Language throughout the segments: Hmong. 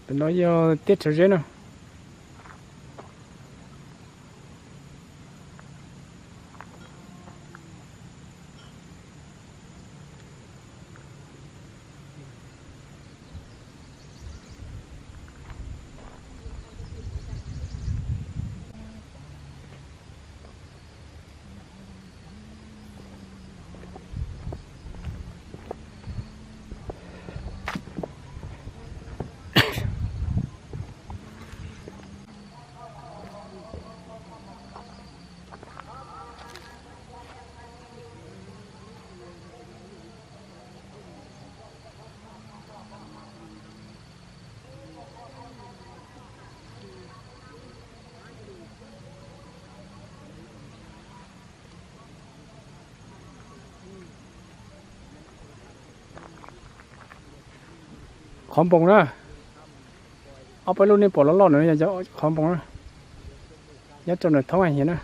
Tam no yog teb Tshav Zeb na. Qhov npoos na, ob peb lub nej pom loj loj na yog qhov npoos na, nyob rau nram thoob hiam na.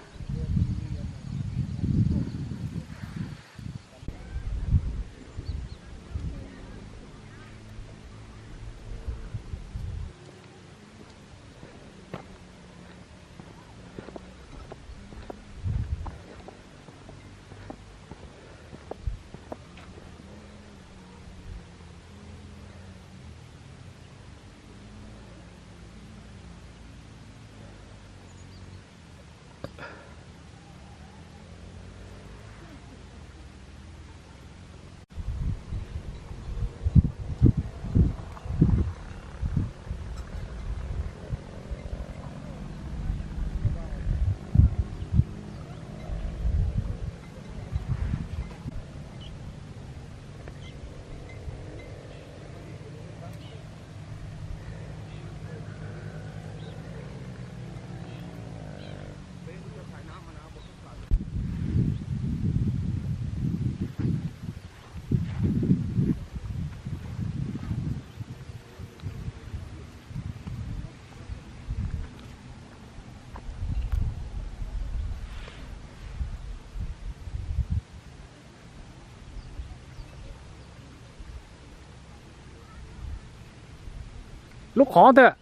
Lub qhov ntawd,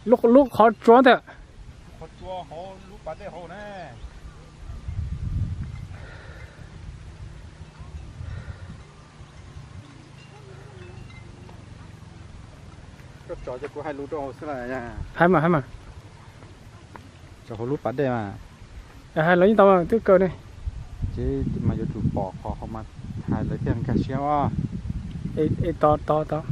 lub qhov tsua ntawd. Koj tso ces kuv hais lus rau hauv xwb las. Hais mas, hais mas. Tso hauv lub pas dej mas. Hais los yeej tau twb kawg ne. Ces mas yuav tsum pom qhov hauv mas hais lawv thiaj nkag siab os. Tos, tos, tos.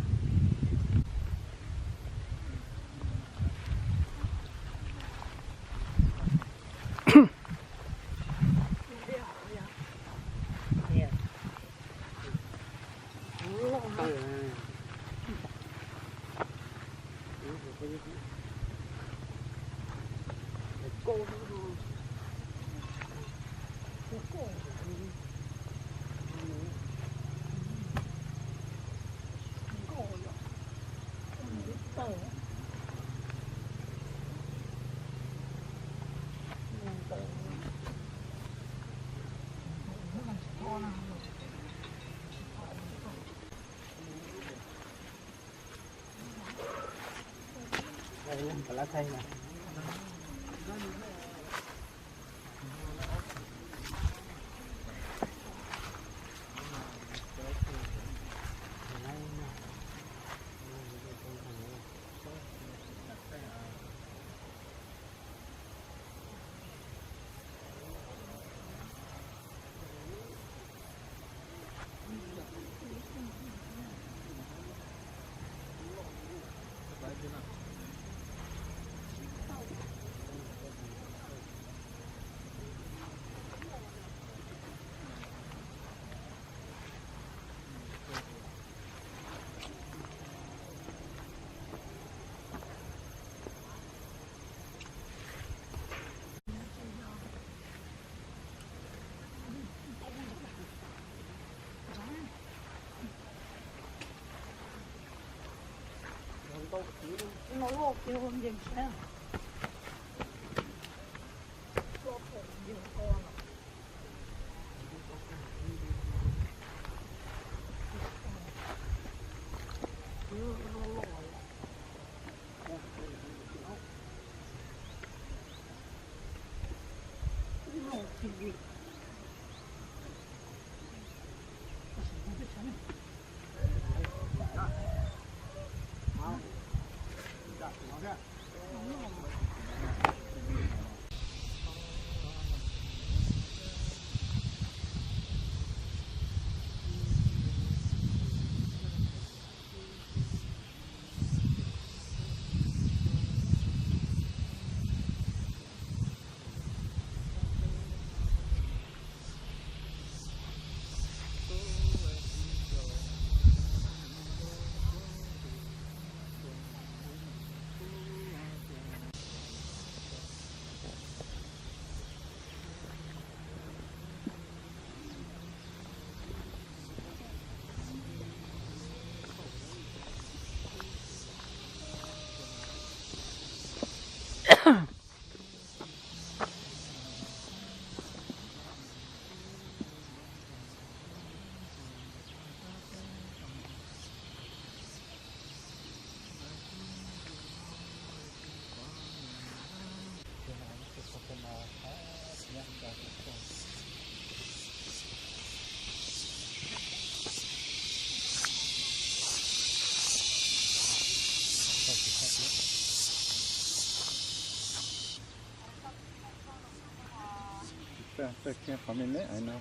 Txawj kiag qhov me me no.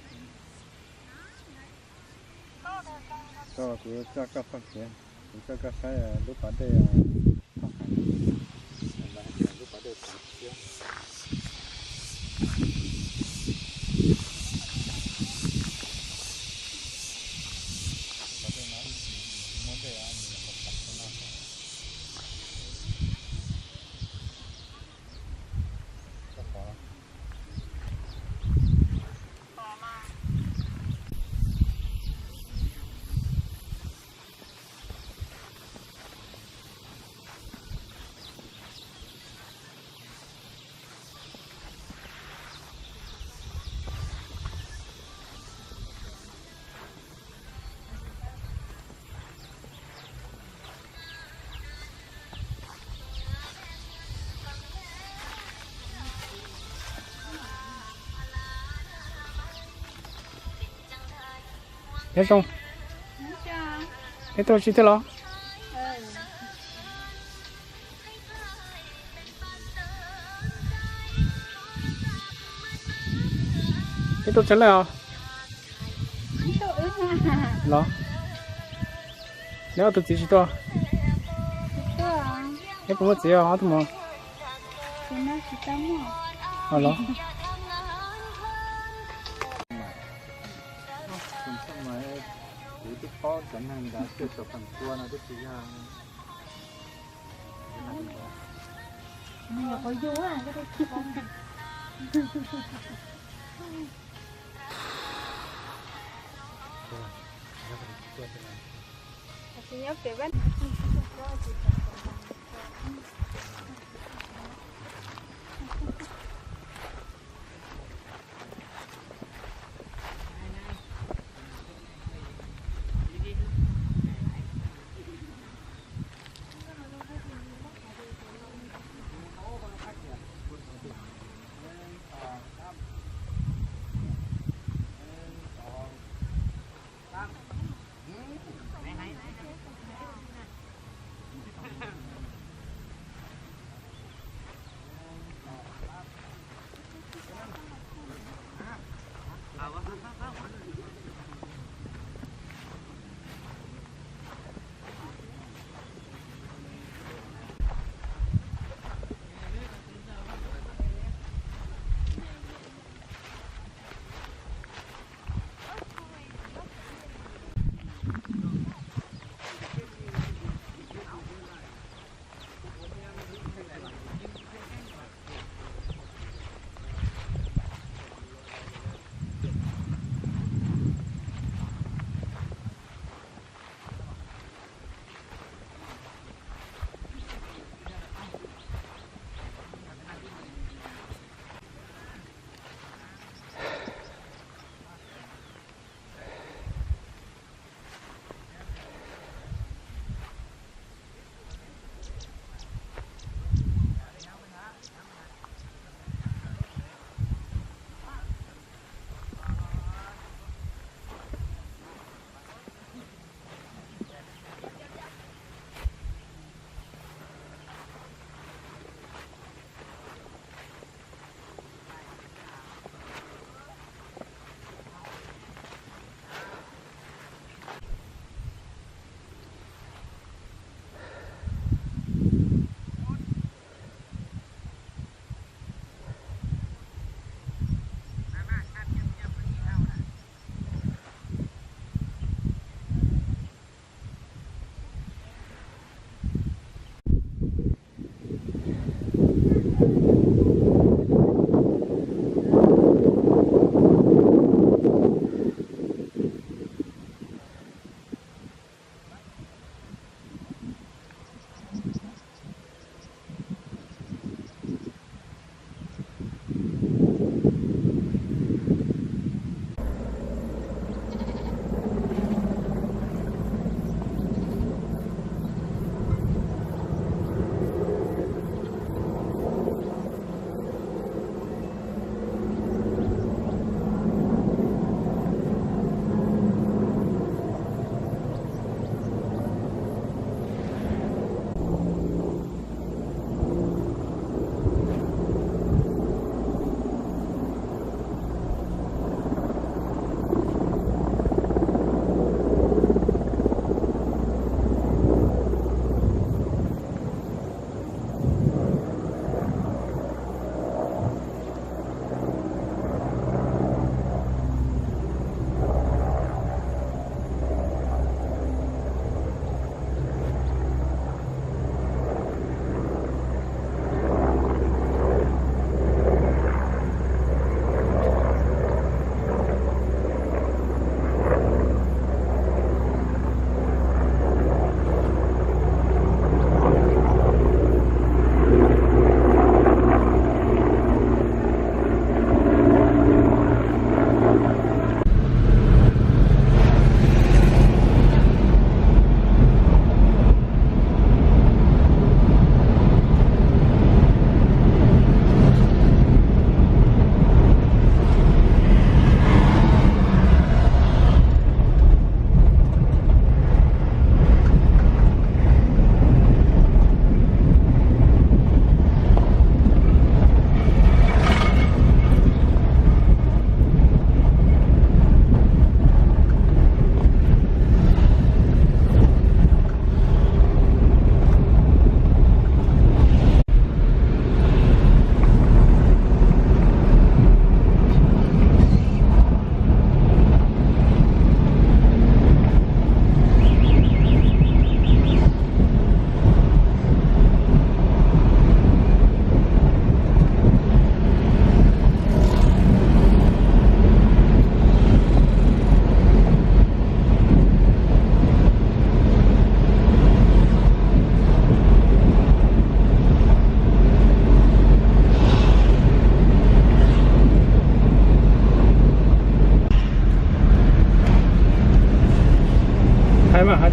Tau, kuv coj koj txoj kev, kuv coj koj saib lub pas dej toj heev, lub pas dej tov thiab. Pas dej no ib txwm muaj dej os, nws nyuam qhuav tawm rau no. Nyob zoo, peb tuaj tsis twg los? Peb tuaj tsawg leej os? Los, neb ob tug txiv tsis tuaj? Neb puas muaj txiv os ob tug mos? Los. Kuv twb paub cov neeg ntawd tiag, cov feem pua no twb tsis yog.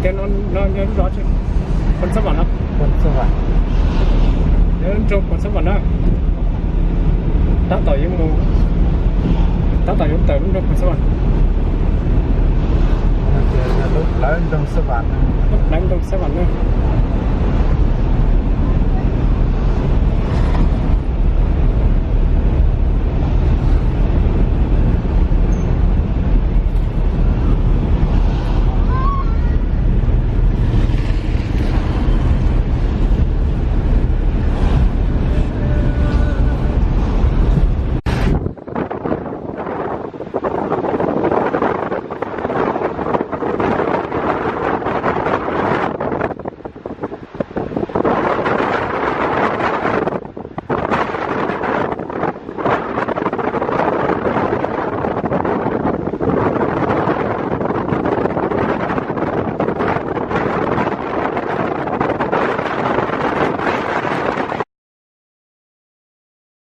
Tias no, no nyob lub zos tsi? Phoos Xab Vam no. Phoos Xab Vam. Nyob nroog Phoos Xab Vam na. Tab tom yuav mus, tab tom yuav tawm lub nroog Phoos Xab Vam. Lub plawv nroog Xab Vam na. Lub plawv nroog Xab Vam na.